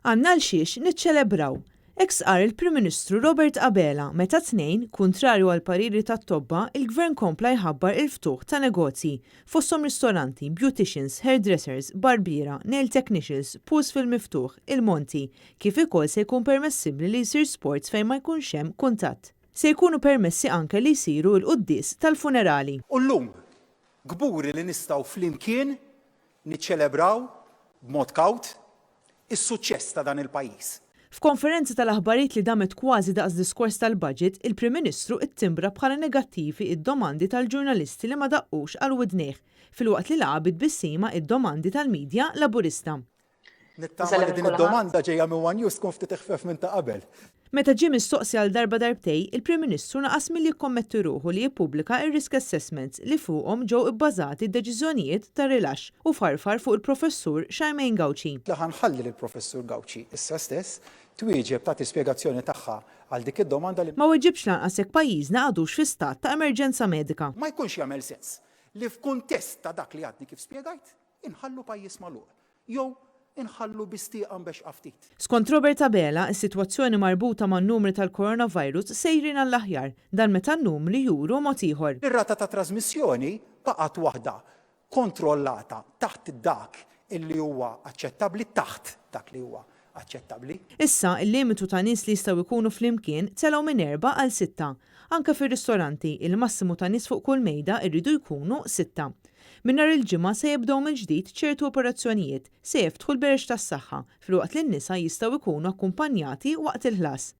Għandna għal xiex niċċelebraw. Hekk stqarr il-Prim Ministru Robert Abela meta t-Tnejn, kuntrarju għall-pariri tat-tobba, il-Gvern kompla jħabbar il-ftuħ ta' negozji, fosthom ristoranti, beauticians, hairdressers, barbiera, nail technicians, pools fil-miftuħ, il-monti, kif ukoll se jkun permessibbli li jsir sports fejn ma jkunx hemm kuntatt. Se jkunu permessi anke li jsiru l-quddies tal-funerali. U llum, kburi li nistgħu flimkien niċċelebraw b'mod kawt is-suċċess ta' dan il-pajjiż. F'konferenza tal-aħbarijiet li damet kważi daqs diskors tal-budget, il-Prim Ministru ttimbra bħala negattivi d-domandi tal-ġurnalisti li ma daqqux għal widnejh, filwaqt li laqa' bi tbissima d-domandi tal-media Laburista. Nittama li din id-domanda ġejja minn one News tkun ftit iħfef minn ta' qabel. Meta ġie mistoqsi għal darba darbtejn, il-Prim Ministru naqas milli jikkommetti ruħu li jippubblika r-risk assessments li fuqhom ġew ibbażati d-deċiżjonijiet ta' rilaxx u farfar fuq il-Professur Charmaine Gauci. Li ħa nħalli lill-Professur Gauci issa stess twieġeb tagħti spjegazzjoni tagħha għal dik id-domanda li. Ma weġibx lanqas jekk pajjiżna għadux fi stat ta' emerġenza medika. Ma jkunx jagħmel sens li f'kuntest ta' dak li għadni kif spjegajt, inħallu pajjiż magħluq jew inħallu biss tieqa mbexxqa ftit. Skont Robert Abela, is-sitwazzjoni marbuta man-numri tal-coronavirus sejrin għall-aħjar, dan meta n-numri juru mod ieħor. Ir-rata ta' trażmissjoni baqgħet waħda kontrollata taħt dak li huwa aċċettabbli taħt dak li huwa aċċettabbli. Issa, il-limitu ta' nies li jistgħu jkunu flimkien telgħu minn erbgħa għal sitta. Anke fir-ristoranti, il-massimu ta' nies fuq kull mejda rridu jkunu sitta. Minn nhar il-Ġimgħa se jibdew mill-ġdid ċertu operazzjonijiet, se jiftħu l-bereġ tas-saħħa, filwaqt li n-nisa jistgħu jkunu akkumpanjati waqt il-ħlas.